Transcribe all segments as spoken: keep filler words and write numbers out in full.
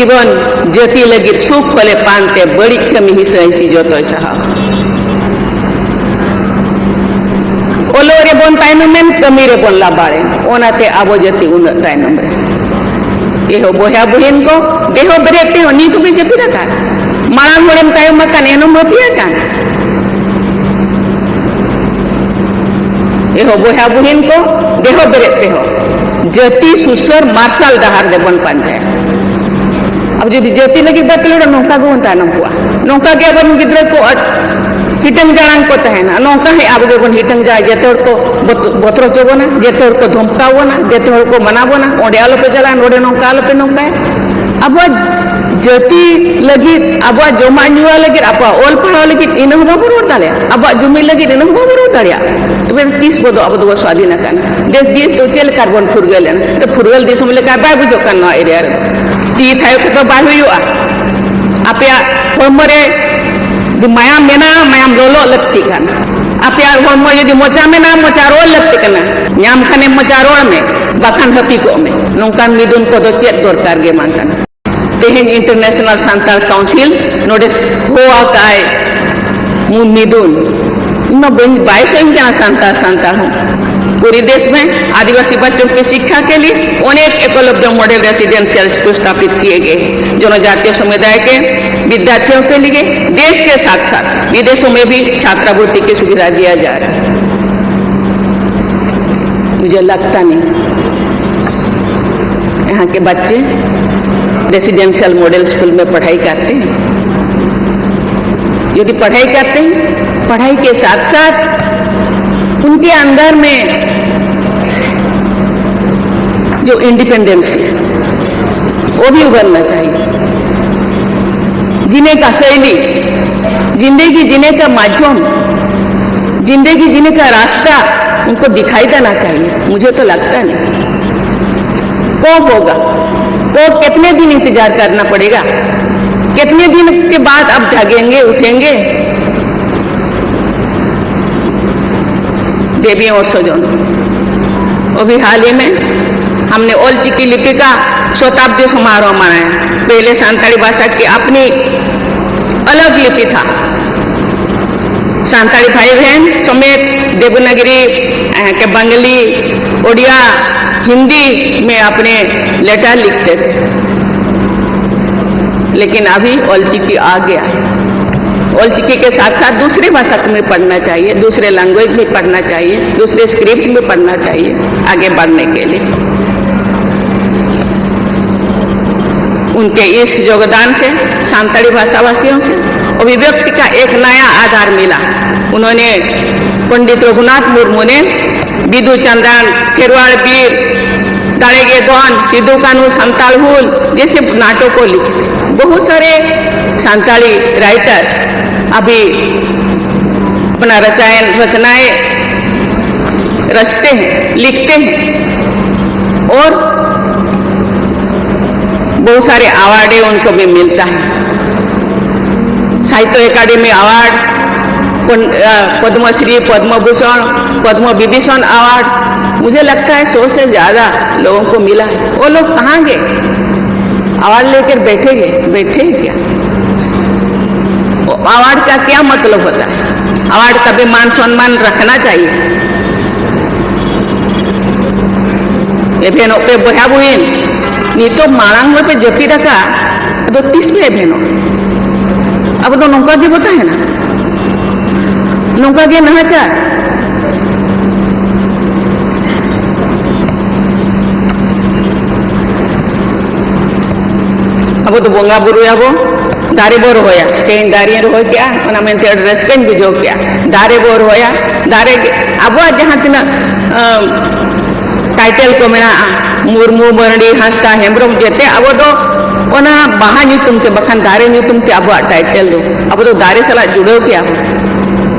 ᱡᱤᱵᱚᱱ ᱡᱟᱹᱛᱤ ᱞᱟᱹᱜᱤᱫ ᱥᱩᱠ ᱦᱚᱞᱮ ᱯᱟᱱᱛᱮ, ᱵᱟᱹᱲᱤᱡ ᱠᱟᱹᱢᱤ ᱦᱤᱥᱟᱹ ᱦᱤᱥᱤ ᱡᱚᱛᱚᱭ ᱥᱟᱦᱟᱣ᱾ ᱚᱞᱚᱜ ᱨᱮᱵᱚᱱ ᱛᱟᱭᱱᱚᱢᱮᱱ, ᱠᱟᱹᱢᱤ ᱨᱮᱵᱚᱱ ᱞᱟᱵᱟᱲᱮᱱ, ᱚᱱᱟᱛᱮ ᱟᱵᱚ ᱡᱟᱹᱛᱤ ᱩᱱᱟᱹᱜ ᱛᱟᱭᱱᱚᱢ ᱨᱮ᱾ ᱮᱦᱚ ᱵᱚᱭᱦᱟ ᱵᱩᱦᱤᱱ ᱠᱚ, ᱫᱮᱦᱚ ᱵᱮᱨᱮᱫ ᱛᱮᱦᱚᱸ ᱱᱤᱛ ᱦᱚᱸᱵᱤᱱ ᱡᱟᱹᱯᱤᱫ ᱟᱠᱟᱫ? ᱢᱟᱲᱟᱝ ᱦᱚᱲᱮᱢ ᱛᱟᱭᱚᱢ ᱟᱠᱟᱱ, ᱮᱱᱦᱚᱸᱢ ᱦᱟᱹᱯᱤ ᱟᱠᱟᱱ? ᱮᱦᱚ ᱵᱚᱭᱦᱟ ᱵᱩᱦᱤᱱ ᱠᱚ, ᱫᱮᱦᱚ ᱵᱮᱨᱮᱫ ᱛᱮᱦᱚᱸ ᱡᱟᱹᱛᱤ ᱥᱩᱥᱟᱹᱨ ᱢᱟᱨᱥᱟᱞ ᱰᱟᱦᱟᱨ ᱫᱮᱵᱚᱱ ᱯᱟᱸᱡᱟᱭᱟ᱾ ᱟᱵᱚ ᱡᱩᱫᱤ ᱡᱟᱹᱛᱤ ᱞᱟᱹᱜᱤᱫ ᱵᱟᱭ ᱠᱷᱮᱞᱳᱰᱟ, ᱱᱚᱝᱠᱟ ᱜᱮᱵᱚᱱ ᱛᱟᱭᱱᱚᱢ ᱠᱚᱜᱼᱟ᱾ ᱱᱚᱝᱠᱟ ᱜᱮ ᱟᱵᱚᱨᱮᱱ ᱜᱤᱫᱽᱨᱟᱹ ᱠᱚ ᱟᱹᱰ-, ᱦᱤᱴᱟᱹᱝ ᱡᱟᱲᱟᱝ ᱠᱚ ᱛᱟᱦᱮᱱᱟ᱾ ᱱᱚᱝᱠᱟ ᱦᱚᱸ ᱟᱵᱚ ᱜᱮᱵᱚᱱ ᱦᱤᱴᱟᱹᱝ ᱡᱟᱲᱟᱝ, ᱡᱮᱛᱮ ᱦᱚᱲ ᱠᱚ ᱵᱚᱛ-, ᱵᱚᱛᱨᱚ ᱦᱚᱪᱚ ᱵᱚᱱᱟ, ᱡᱮᱛᱮ ᱦᱚᱲ ᱠᱚ ᱫᱷᱚᱢᱠᱟᱣ ᱵᱚᱱᱟ, ᱡᱮᱛᱮ ᱦᱚᱲ ᱠᱚ ᱢᱟᱱᱟ ᱵᱚᱱᱟ, ᱚᱸᱰᱮ ᱟᱞᱚᱯᱮ ᱪᱟᱞᱟᱜᱼᱟ, ᱱᱚᱰᱮ ᱱᱚᱝᱠᱟ ᱟᱞᱚᱯᱮ ᱱᱚᱝᱠᱟᱭᱟ᱾ ᱟᱵᱚᱣᱟᱜ ᱡᱟᱹᱛᱤ ᱞᱟᱹᱜᱤᱫ, ᱟᱵᱚᱣᱟᱜ ᱡᱚᱢᱟᱜ ᱧᱩᱣᱟᱜ ᱞᱟᱹᱜᱤᱫ, ᱟᱵᱚᱣᱟᱜ ᱚᱞ ᱯᱟᱲᱦᱟᱣ ᱞᱟᱹᱜᱤᱫ ᱤᱱᱟᱹ ᱦᱚᱸ ᱵᱟᱵᱚᱱ ᱨᱚᱲ ᱫᱟᱲᱮᱭᱟᱜᱼᱟ, ᱟᱵᱚᱣᱟᱜ ᱡᱩᱢᱤ ᱞᱟᱹᱜᱤᱫ ᱤᱱᱟᱹ ᱦᱚᱸ ᱵᱟᱵᱚᱱ ᱨᱚᱲ ᱫᱟᱲᱮᱭᱟᱜᱼᱟ᱾ ᱛᱚᱵᱮ ᱛᱤᱥ ᱵᱚ ᱫᱚ ᱟᱵᱚ ᱫᱚᱵᱚ ᱥᱣᱟᱫᱷᱤᱱ ᱟᱠᱟᱱᱟ? ᱫᱮᱥ ᱫᱤᱥ ᱫᱚ ᱪᱮᱫ ᱞᱮᱠᱟ ᱨᱮᱵᱚᱱ ᱯᱷᱩᱨᱜᱟᱹᱞ ᱮᱱᱟ? ᱛᱚ ᱯᱷᱩᱨᱜᱟᱹᱞ ᱫᱤᱥᱚᱢ ᱞᱮᱠᱟ ᱵᱟᱭ ᱵᱩᱡᱷᱟᱹᱜ ᱠᱟᱱ ᱱᱚᱣᱟ ᱮᱨᱤᱭᱟ ᱨᱮᱫᱚ᱾ ᱛᱤ ᱛᱷᱟᱭᱚ ᱠᱟᱛᱮ ᱵᱟᱭ ᱦᱩᱭᱩᱜᱼᱟ᱾ ᱟᱯᱮᱭᱟᱜ ᱦᱚᱲᱢᱚ ᱨᱮ ᱡᱩᱫᱤ ᱢᱟᱭᱟᱢ ᱢᱮᱱᱟᱜᱼᱟ, ᱢᱟᱭᱟᱢ ᱞᱚᱞᱚᱜ ᱞᱟᱹᱠᱛᱤ ᱠᱟᱱᱟ᱾ ᱟᱯᱮᱭᱟᱜ ᱦᱚᱲᱢᱚ ᱡᱩᱫᱤ ᱢᱚᱪᱟ ᱢᱮᱱᱟᱜᱼᱟ, ᱢᱚᱪᱟ ᱨᱚᱲ ᱞᱟᱹᱠᱛᱤ ᱠᱟᱱᱟ᱾ ᱧᱟᱢ ᱠᱷᱟᱱᱮᱢ ᱢᱚᱪᱟ ᱨᱚᱲ ᱢᱮ, ᱵᱟᱠᱷᱟᱱ ᱦᱟᱹᱯᱤ ᱠᱚᱜ ᱢᱮ᱾ ᱱᱚᱝᱠᱟᱱ ᱢᱤᱫᱩᱱ ᱠᱚᱫᱚ ᱪᱮᱫ ᱫᱚᱨᱠᱟᱨ ᱜᱮ ᱵᱟᱝ ᱠᱟᱱᱟ᱾ ᱛᱮᱦᱮᱧ ᱤᱱᱴᱟᱨᱱᱮᱥᱱᱟᱞ ᱥᱟᱱᱛᱟᱲ ᱠᱟᱣᱩᱱᱥᱤᱞ ᱱᱚᱰᱮ ᱦᱚᱦᱚ ᱟᱠᱟᱫᱼᱟᱭ ᱢᱩ-, ᱢᱤᱫᱩᱱ᱾ ᱤᱧ ᱢᱟ ᱵᱟᱹᱧ, ᱵᱟᱭ ᱥᱟᱹᱭᱤᱧ ᱠᱟᱱᱟ ᱥᱟᱱᱛᱟᱲ, ᱥᱟᱱᱛᱟᱲ ᱦᱚᱸ᱾ पूरे देश में आदिवासी बच्चों की शिक्षा के लिए अनेक एकलव्य मॉडल रेसिडेंशियल स्कूल स्थापित किए गए, जनजातीय समुदाय के विद्यार्थियों के लिए देश के साथ साथ विदेशों में भी छात्रवृत्ति की सुविधा दिया जा रहा है। मुझे लगता नहीं यहाँ के बच्चे रेसिडेंशियल मॉडल स्कूल में पढ़ाई करते हैं। यदि पढ़ाई करते हैं, पढ़ाई के साथ साथ उनके अंदर में जो इंडिपेंडेंस है, वो भी उभरना चाहिए। जीने का शैली, जिंदगी जीने का माध्यम, जिंदगी जीने का रास्ता उनको दिखाई देना चाहिए। मुझे तो लगता नहीं। कब होगा? कब, कितने दिन इंतजार करना पड़ेगा? कितने दिन के बाद आप जागेंगे, उठेंगे? देवी और स्वजन, अभी हाल ही में हमने ऑल चिकी लिपि का शताब्दी समारोह मनाया। पहले संताली भाषा की अपनी अलग लिपि था। संताली भाई बहन समेत देवनागरी, अ, के बंगाली, उड़िया, हिंदी में अपने लेटर लिखते थे, लेकिन अभी ऑल चिकी आ गया है। ऑल चिकी के साथ साथ दूसरे भाषा में पढ़ना चाहिए, दूसरे लैंग्वेज में पढ़ना चाहिए, दूसरे स्क्रिप्ट में पढ़ना चाहिए आगे बढ़ने के लिए। उनके इस योगदान से संताली भाषाभाषियों से अभिव्यक्ति का एक नया आधार मिला। उन्होंने पंडित रघुनाथ मुर्मू ने बिदु चंदन, खेरवाड़ बीर, दाड़ेगे दौन, सिद्धू कानू संताल हुल जैसे नाटकों को लिखे थे। बहुत सारे संताली राइटर्स अभी अपना रचायन, रचनाएं रचते हैं, लिखते हैं और बहुत सारे अवार्ड उनको भी मिलता है। साहित्य एकेडमी अवार्ड, पन-, अ, पद्मश्री, पद्म भूषण, पद्म विभूषण अवार्ड, मुझे लगता है सौ से ज्यादा लोगों को मिला है। वो लोग कहाँ गए? अवार्ड लेकर बैठे गए, बैठे हैं क्या? वो अवार्ड का क्या मतलब होता है? अवार्ड का भी मान सम्मान रखना चाहिए। ᱮᱵᱷᱮᱱᱚᱜ ᱯᱮ ᱵᱚᱭᱦᱟ ᱵᱩᱦᱤᱱ, ᱱᱤᱛᱚᱜ ᱢᱟᱲᱟᱝ ᱨᱮᱯᱮ ᱡᱟᱹᱯᱤᱫ ᱟᱠᱟᱫ, ᱟᱫᱚ ᱛᱤᱥ ᱯᱮ ᱮᱵᱷᱮᱱᱚᱜ? ᱟᱵᱚ ᱫᱚ ᱱᱚᱝᱠᱟ ᱜᱮᱵᱚ ᱛᱟᱦᱮᱱᱟ, ᱱᱚᱝᱠᱟ ᱜᱮ ᱱᱟᱦᱟᱪᱟᱨ᱾ ᱟᱵᱚ ᱫᱚ ᱵᱚᱸᱜᱟ ᱵᱩᱨᱩᱭᱟᱵᱚ, ᱫᱟᱨᱮ ᱵᱚ ᱨᱚᱦᱚᱭᱟ᱾ ᱛᱮᱦᱮᱧ ᱫᱟᱨᱮᱧ ᱨᱚᱦᱚᱭ ᱠᱮᱜᱼᱟ, ᱚᱱᱟ ᱢᱮᱱᱛᱮ ᱟᱹᱰᱤ ᱨᱟᱹᱥᱠᱟᱹᱧ ᱵᱩᱡᱷᱟᱹᱣ ᱠᱮᱜᱼᱟ᱾ ᱫᱟᱨᱮ ᱵᱚ ᱨᱚᱦᱚᱭᱟ, ᱫᱟᱨᱮ ᱜᱮ ᱟᱵᱚᱣᱟᱜ ᱡᱟᱦᱟᱸ ᱛᱤᱱᱟᱹᱜ, ᱟᱢ, ᱴᱟᱭᱴᱮᱞ ᱠᱚ ᱢᱮᱱᱟᱜᱼᱟ, ᱢᱩᱨᱢᱩ, ᱢᱟᱹᱨᱰᱤ, ᱦᱟᱸᱥᱫᱟ, ᱦᱮᱢᱵᱨᱚᱢ, ᱡᱮᱛᱮ ᱟᱵᱚ ᱫᱚ ᱚᱱᱟ ᱵᱟᱦᱟ ᱧᱩᱛᱩᱢ ᱛᱮ, ᱵᱟᱠᱷᱟᱱ ᱫᱟᱨᱮ ᱧᱩᱛᱩᱢ ᱛᱮ ᱟᱵᱚᱣᱟᱜ ᱴᱟᱭᱴᱮᱞ ᱫᱚ, ᱟᱵᱚ ᱫᱚ ᱫᱟᱨᱮ ᱥᱟᱞᱟᱜ ᱡᱩᱲᱟᱹᱣ ᱠᱮᱜᱼᱟ ᱵᱚ᱾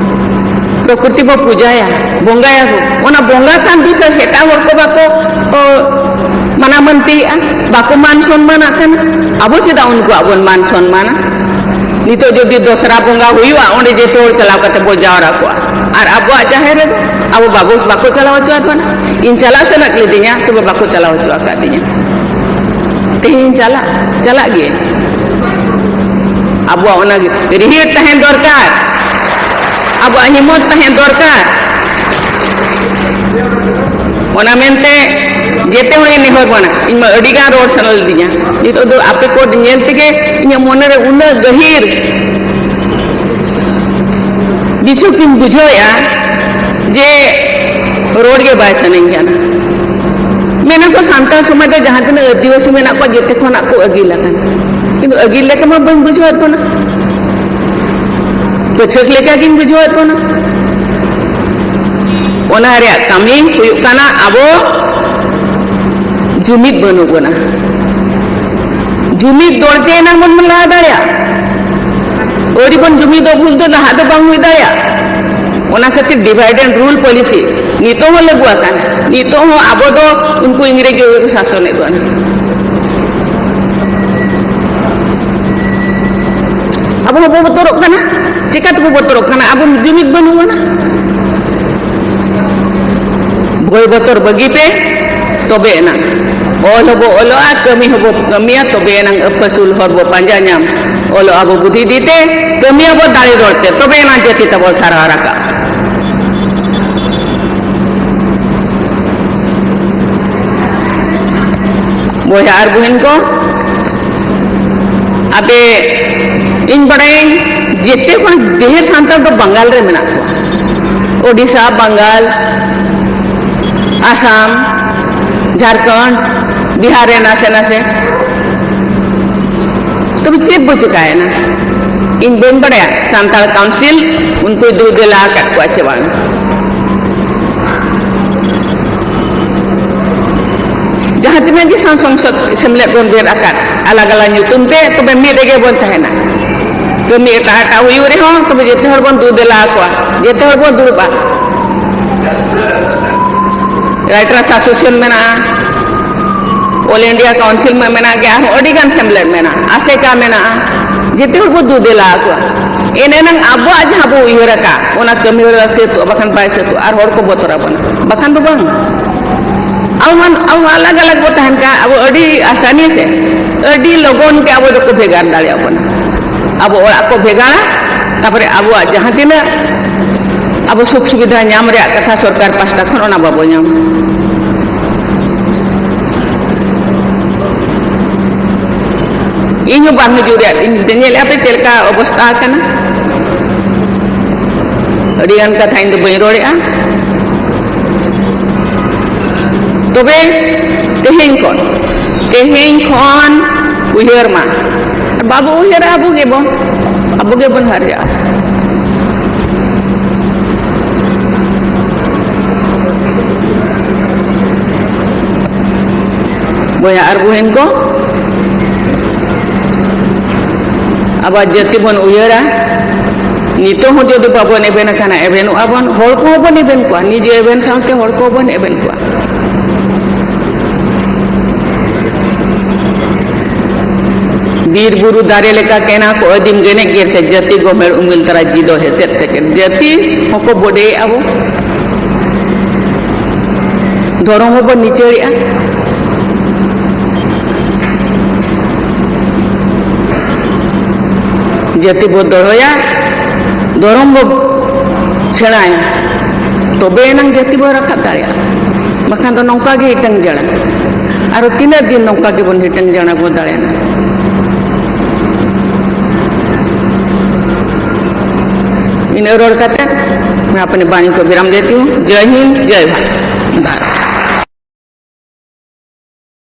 ᱯᱨᱚᱠᱨᱤᱛᱤ ᱵᱚ ᱯᱩᱡᱟᱭᱟ, ᱵᱚᱸᱜᱟᱭᱟ ᱵᱚ᱾ ᱚᱱᱟ ᱵᱚᱸᱜᱟ ᱠᱷᱟᱱ ᱫᱚ ᱥᱮ ᱮᱴᱟᱜ ᱦᱚᱲ ᱠᱚ ᱵᱟᱠᱚ, ᱚ, ᱢᱟᱱᱟ ᱢᱟᱹᱱᱛᱤᱭᱮᱜᱼᱟ, ᱵᱟᱠᱚ ᱢᱟᱱ ᱥᱚᱱᱢᱟᱱᱟᱜ ᱠᱟᱱᱟ᱾ ᱟᱵᱚ ᱪᱮᱫᱟᱜ ᱩᱱᱠᱩᱣᱟᱜ ᱵᱚᱱ ᱢᱟᱱ ᱥᱚᱱᱢᱟᱱᱟ? ᱱᱤᱛᱚᱜ ᱡᱩᱫᱤ ᱫᱚᱥᱨᱟ ᱵᱚᱸᱜᱟ ᱦᱩᱭᱩᱜᱼᱟ, ᱚᱸᱰᱮ ᱡᱚᱛᱚ ᱦᱚᱲ ᱪᱟᱞᱟᱣ ᱠᱟᱛᱮ ᱵᱚ ᱡᱟᱣᱨᱟ ᱠᱚᱜᱼᱟ, ᱟᱨ ᱟᱵᱚᱣᱟᱜ ᱡᱟᱦᱮᱨ ᱨᱮᱫᱚ ᱟᱵᱚ ᱵᱟᱵᱚ, ᱵᱟᱠᱚ ᱪᱟᱞᱟᱣ ᱦᱚᱪᱚᱣᱟᱵᱚᱱᱟ᱾ ᱤᱧ ᱪᱟᱞᱟᱜ ᱥᱟᱱᱟ ᱞᱤᱫᱤᱧᱟ, ᱛᱚᱵᱮ ᱵᱟᱠᱚ ᱪᱟᱞᱟᱣ ᱦᱚᱪᱚ ᱟᱠᱟᱫᱤᱧᱟ᱾ ᱛᱮᱦᱮᱧ ᱪᱟᱞᱟᱜ, ᱪᱟᱞᱟᱜ ᱜᱮ᱾ ᱟᱵᱚᱣᱟᱜ ᱚᱱᱟ ᱨᱤᱦᱤᱲ ᱛᱟᱦᱮᱱ ᱫᱚᱨᱠᱟᱨ, ᱟᱵᱚᱣᱟᱜ ᱦᱤᱢᱢᱚᱛ ᱛᱟᱦᱮᱱ ᱫᱚᱨᱠᱟᱨ᱾ ᱚᱱᱟ ᱢᱮᱱᱛᱮ ᱡᱮᱛᱮ ᱦᱚᱲ ᱤᱧ ᱱᱮᱦᱚᱨ ᱵᱚᱱᱟ, ᱤᱧ ᱢᱟ ᱟᱹᱰᱤ ᱜᱟᱱ ᱨᱚᱲ ᱥᱟᱱᱟ ᱞᱤᱫᱤᱧᱟ᱾ ᱱᱤᱛᱚᱜ ᱫᱚ ᱟᱯᱮ ᱠᱚ ᱧᱮᱞ ᱛᱮᱜᱮ ᱤᱧᱟᱹᱜ ᱢᱚᱱᱮᱨᱮ ᱩᱱᱟᱹᱜ ᱜᱟᱹᱦᱤᱨ ᱵᱤᱪᱷᱳᱠ ᱤᱧ ᱵᱩᱡᱷᱟᱹᱣᱮᱫᱼᱟ ᱡᱮ ᱨᱚᱲ ᱜᱮ ᱵᱟᱭ ᱥᱟᱱᱟᱧ ᱠᱟᱱᱟ᱾ ᱢᱮᱱᱟ ᱠᱚ ᱥᱟᱱᱛᱟᱲ ᱥᱚᱢᱟᱡᱽ ᱨᱮ ᱡᱟᱦᱟᱸ ᱛᱤᱱᱟᱹᱜ ᱟᱹᱫᱤᱵᱟᱹᱥᱤ ᱢᱮᱱᱟᱜ ᱠᱚᱣᱟ ᱡᱮᱛᱮ ᱠᱷᱚᱱᱟᱜ ᱠᱚ ᱟᱹᱜᱤᱞ ᱟᱠᱟᱱᱟ, ᱠᱤᱱᱛᱩ ᱟᱹᱜᱤᱞ ᱞᱮᱠᱟ ᱢᱟ ᱵᱟᱹᱧ ᱵᱩᱡᱷᱟᱹᱣᱮᱫ ᱵᱚᱱᱟ, ᱯᱟᱹᱪᱷᱟᱹᱠ ᱞᱮᱠᱟ ᱜᱤᱧ ᱵᱩᱡᱷᱟᱹᱣᱮᱫ ᱵᱚᱱᱟ᱾ ᱚᱱᱟ ᱨᱮᱭᱟᱜ ᱠᱟᱹᱢᱤ ᱦᱩᱭᱩᱜ ᱠᱟᱱᱟ ᱟᱵᱚ ᱡᱩᱢᱤᱫ ᱵᱟᱹᱱᱩᱜ ᱵᱚᱱᱟ᱾ ᱡᱩᱢᱤᱫ ᱫᱚᱲᱛᱮ ᱮᱱᱟᱝ ᱵᱚᱱ ᱞᱟᱦᱟ ᱫᱟᱲᱮᱭᱟᱜᱼᱟ᱾ ᱟᱹᱰᱤ ᱵᱚᱱ ᱡᱩᱢᱤᱫᱚᱜ ᱵᱷᱩᱞ ᱫᱚ ᱱᱟᱦᱟᱜ ᱫᱚ ᱵᱟᱝ ᱦᱩᱭ ᱫᱟᱲᱮᱭᱟᱜᱼᱟ᱾ ᱚᱱᱟ ᱠᱷᱟᱹᱛᱤᱨ divide and rule policy ᱱᱤᱛᱚᱜ ᱦᱚᱸ ᱞᱟᱹᱜᱩ ᱟᱠᱟᱱᱟ᱾ ᱱᱤᱛᱚᱜ ᱦᱚᱸ ᱟᱵᱚ ᱫᱚ ᱩᱱᱠᱩ ᱤᱝᱨᱮᱡᱽ ᱜᱮᱠᱚ ᱥᱟᱥᱚᱱᱮᱫ ᱵᱚᱱᱟ᱾ ᱟᱵᱚ ᱦᱚᱸᱵᱚ ᱵᱚᱛᱚᱨᱚᱜ ᱠᱟᱱᱟ᱾ ᱪᱮᱠᱟ ᱛᱮᱵᱚ ᱵᱚᱛᱚᱨᱚᱜ ᱠᱟᱱᱟ? ᱟᱵᱚ ᱡᱩᱢᱤᱫ ᱵᱟᱹᱱᱩᱜ ᱟᱱᱟ᱾ ᱵᱷᱚᱭ ᱵᱚᱛᱚᱨ ᱵᱟᱹᱜᱤ ᱯᱮ, ᱛᱚᱵᱮ ᱮᱱᱟᱝ ᱚᱞ ᱦᱚᱸᱵᱚ ᱚᱞᱚᱜᱼᱟ, ᱠᱟᱹᱢᱤ ᱦᱚᱸᱵᱚ ᱠᱟᱹᱢᱤᱭᱟ, ᱛᱚᱵᱮ ᱮᱱᱟᱝ ᱟᱹᱯᱟᱹᱥᱩᱞ ᱦᱚᱨ ᱵᱚ ᱯᱟᱸᱡᱟ ᱧᱟᱢ᱾ ᱚᱞᱚᱜ ᱟᱵᱚ ᱵᱩᱫᱷᱤ ᱫᱤᱛᱮ, ᱠᱟᱹᱢᱤᱭᱟᱵᱚ ᱫᱟᱲᱮ ᱫᱚᱲᱛᱮ, ᱛᱚᱵᱮ ᱮᱱᱟᱝ ᱡᱟᱹᱛᱤ ᱛᱟᱵᱚ ᱥᱟᱨᱦᱟᱣ ᱨᱟᱠᱟᱵ᱾ ᱵᱚᱭᱦᱟ ᱟᱨ ᱵᱩᱦᱤᱱ ᱠᱚ, ᱟᱯᱮ, ᱤᱧ ᱵᱟᱲᱟᱭᱟᱹᱧ ᱡᱮᱛᱮ ᱠᱷᱚᱱ ᱰᱷᱮᱨ ᱥᱟᱱᱛᱟᱲ ᱫᱚ ᱵᱟᱝᱜᱟᱞ ᱨᱮ ᱢᱮᱱᱟᱜ ᱠᱚᱣᱟ᱾ ᱳᱰᱤᱥᱟ, ᱵᱟᱝᱜᱟᱞ, ᱟᱥᱟᱢ, ᱡᱷᱟᱲᱠᱷᱚᱸᱰ, ᱵᱤᱦᱟᱨ ᱨᱮ ᱱᱟᱥᱮ ᱱᱟᱥᱮ᱾ ᱛᱚᱵᱮ ᱪᱮᱫ ᱵᱚ ᱪᱮᱠᱟᱭᱮᱱᱟ? ᱤᱧ ᱵᱟᱹᱧ ᱵᱟᱲᱟᱭᱟ ᱥᱟᱱᱛᱟᱲ ᱠᱟᱣᱩᱱᱥᱤᱞ ᱩᱱᱠᱩᱭ ᱫᱩ ᱫᱮᱞᱟ ᱟᱠᱟᱫ ᱠᱚᱣᱟ ᱪᱮ ᱵᱟᱝ᱾ ᱡᱟᱦᱟᱸ ᱛᱤᱱᱟᱹᱜ ᱜᱮ ᱥᱚᱝ-, ᱥᱚᱝᱥᱚᱫ ᱥᱮᱢᱞᱮᱫ ᱵᱚᱱ ᱵᱮᱨ ᱟᱠᱟᱫ, ᱟᱞᱟᱜᱽ ᱟᱞᱟᱜᱽ ᱧᱩᱛᱩᱢ ᱛᱮ, ᱛᱚᱵᱮ ᱢᱤᱫ ᱨᱮᱜᱮ ᱵᱚᱱ ᱛᱟᱦᱮᱱᱟ᱾ ᱠᱟᱹᱢᱤ ᱮᱴᱟᱜ ᱮᱴᱟᱜ ᱦᱩᱭᱩᱜ ᱨᱮᱦᱚᱸ, ᱛᱚᱵᱮ ᱡᱮᱛᱮ ᱦᱚᱲ ᱵᱚᱱ ᱫᱩ ᱫᱮᱞᱟ ᱟᱠᱚᱣᱟ, ᱡᱮᱛᱮ ᱦᱚᱲ ᱵᱚᱱ ᱫᱩᱲᱩᱵᱼᱟ᱾ Writers Association ᱢᱮᱱᱟᱜᱼᱟ, All India Council ᱢᱟ ᱢᱮᱱᱟᱜ ᱜᱮ, ᱟᱨᱦᱚᱸ ᱟᱹᱰᱤ ᱜᱟᱱ ᱥᱮᱢᱞᱮᱫ ᱢᱮᱱᱟᱜᱼᱟ, ᱟᱥᱮᱠᱟ ᱢᱮᱱᱟᱜᱼᱟ᱾ ᱡᱮᱛᱮ ᱦᱚᱲ ᱵᱚ ᱫᱩ ᱫᱮᱞᱟ ᱟᱠᱚᱣᱟ᱾ ᱮᱱ ᱮᱱᱟᱝ ᱟᱵᱚᱣᱟᱜ ᱡᱟᱦᱟᱸ ᱵᱚ ᱩᱭᱦᱟᱹᱨ ᱟᱠᱟᱫ, ᱚᱱᱟ ᱠᱟᱹᱢᱤ ᱦᱚᱨᱟ ᱥᱟᱹᱛᱚᱜᱼᱟ, ᱵᱟᱠᱷᱟᱱ ᱵᱟᱭ ᱥᱟᱹᱛᱚᱜᱼᱟ᱾ ᱟᱨ ᱦᱚᱲ ᱠᱚ ᱵᱚᱛᱚᱨ ᱟᱵᱚᱱᱟ, ᱵᱟᱠᱷᱟᱱ ᱫᱚ ᱵᱟᱝ᱾ ᱟᱵᱚ ᱢᱟ, ᱟᱵᱚ ᱢᱟ ᱟᱞᱟᱜᱽ ᱟᱞᱟᱜᱽ ᱵᱚ ᱛᱟᱦᱮᱱ ᱠᱟᱱ, ᱟᱵᱚ ᱟᱹᱰᱤ ᱟᱥᱟᱱᱤ ᱥᱮ, ᱟᱹᱰᱤ ᱞᱚᱜᱚᱱ ᱜᱮ ᱟᱵᱚ ᱫᱚᱠᱚ ᱵᱷᱮᱜᱟᱨ ᱫᱟᱲᱮᱭᱟᱵᱚᱱᱟ᱾ ᱟᱵᱚ ᱚᱲᱟᱜ ᱠᱚ ᱵᱷᱮᱜᱟᱨᱟ, ᱛᱟᱯᱚᱨᱮ ᱟᱵᱚᱣᱟᱜ ᱡᱟᱦᱟᱸ ᱛᱤᱱᱟᱹᱜ ᱟᱵᱚ ᱥᱩᱠ ᱥᱩᱵᱤᱫᱷᱟ ᱧᱟᱢ ᱨᱮᱭᱟᱜ ᱠᱟᱛᱷᱟ ᱥᱚᱨᱠᱟᱨ ᱯᱟᱥᱴᱟ ᱠᱷᱚᱱ, ᱚᱱᱟ ᱵᱟᱵᱚ ᱧᱟᱢᱟ᱾ ᱤᱧ ᱦᱚᱸ ᱵᱟᱝ ᱦᱤᱡᱩᱜ ᱨᱮᱭᱟᱜ ᱤᱧ ᱧᱮᱞᱮᱫᱼᱟ ᱯᱮ ᱪᱮᱫ ᱞᱮᱠᱟ ᱚᱵᱚᱥᱛᱟ ᱟᱠᱟᱱᱟ᱾ ᱟᱹᱰᱤ ᱜᱟᱱ ᱠᱟᱛᱷᱟ ᱤᱧ ᱫᱚ ᱵᱟᱹᱧ ᱨᱚᱲᱮᱫᱼᱟ᱾ ᱛᱚᱵᱮ ᱛᱮᱦᱮᱧ ᱠᱷᱚᱱ, ᱛᱮᱦᱮᱧ ᱠᱷᱚᱱ ᱩᱭᱦᱟᱹᱨ ᱢᱟ, ᱵᱟᱵᱚ ᱩᱭᱦᱟᱹᱨᱟ ᱟᱵᱚ ᱜᱮᱵᱚᱱ, ᱟᱵᱚ ᱜᱮᱵᱚᱱ ᱦᱟᱨᱡᱟᱜᱼᱟ᱾ ᱵᱚᱭᱦᱟ ᱟᱨ ᱵᱩᱦᱤᱱ ᱠᱚ, ᱟᱵᱚᱣᱟᱜ ᱡᱟᱹᱛᱤ ᱵᱚᱱ ᱩᱭᱦᱟᱹᱨᱟ᱾ ᱱᱤᱛᱚᱜ ᱦᱚᱸ ᱡᱩᱫᱤ ᱵᱟᱵᱚᱱ ᱮᱵᱷᱮᱱ ᱟᱠᱟᱱᱟ, ᱮᱵᱷᱮᱱᱚᱜᱼᱟ ᱵᱚᱱ, ᱦᱚᱲ ᱠᱚᱦᱚᱸ ᱵᱚᱱ ᱮᱵᱷᱮᱱ ᱠᱚᱣᱟ, ᱱᱤᱡᱮ ᱮᱵᱷᱮᱱ ᱥᱟᱶᱛᱮ ᱦᱚᱲ ᱠᱚᱦᱚᱸ ᱵᱚᱱ ᱮᱵᱷᱮᱱ ᱠᱚᱣᱟ᱾ ᱵᱤᱨ ᱵᱩᱨᱩ ᱫᱟᱨᱮ ᱞᱮᱠᱟ ᱠᱮᱱᱟ ᱠᱚ ᱟᱹᱫᱤᱢ ᱜᱮᱱᱮᱡ ᱜᱮᱨ ᱥᱮ ᱡᱟᱹᱛᱤ ᱜᱚᱢᱮᱲ ᱩᱢᱤᱞ ᱛᱟᱨᱟ ᱡᱤᱫᱚ ᱦᱮᱛᱮᱫ ᱛᱮᱠᱮᱱ᱾ ᱡᱟᱹᱛᱤ ᱦᱚᱸᱠᱚ ᱵᱚᱰᱮᱭᱮᱫᱼᱟ ᱵᱚ, ᱫᱷᱚᱨᱚᱢ ᱦᱚᱸᱵᱚ ᱱᱤᱪᱟᱹᱲᱮᱫᱼᱟ᱾ ᱡᱟᱹᱛᱤ ᱵᱚ ᱫᱚᱦᱚᱭᱟ, ᱫᱷᱚᱨᱚᱢ ᱵᱚ ᱥᱮᱬᱟᱭᱟ, ᱛᱚᱵᱮ ᱮᱱᱟᱝ ᱡᱟᱹᱛᱤ ᱵᱚ ᱨᱟᱠᱟᱵ ᱫᱟᱲᱮᱭᱟᱜᱼᱟ᱾ ᱵᱟᱠᱷᱟᱱ ᱫᱚ ᱱᱚᱝᱠᱟ ᱜᱮ ᱦᱤᱴᱟᱹᱝ ᱡᱟᱲᱟ, ᱟᱨᱚ ᱛᱤᱱᱟᱹᱜ ᱫᱤᱱ ᱱᱚᱝᱠᱟ ᱜᱮᱵᱚᱱ ᱦᱤᱴᱟᱹᱝ ᱡᱟᱲᱟ ᱵᱚ ᱫᱟᱲᱮᱭᱟᱜᱼᱟ? ᱤᱱᱟᱹ ᱨᱚᱲ ᱠᱟᱛᱮ ᱟᱯᱱᱮ ᱵᱟᱱᱤ ᱠᱚ ᱵᱤᱨᱟᱢ ᱫᱮᱛᱤ ᱦᱩᱸ᱾ ᱡᱟᱭ ᱦᱤᱱᱫ, ᱡᱟᱭ ᱵᱷᱟᱨᱚᱛ᱾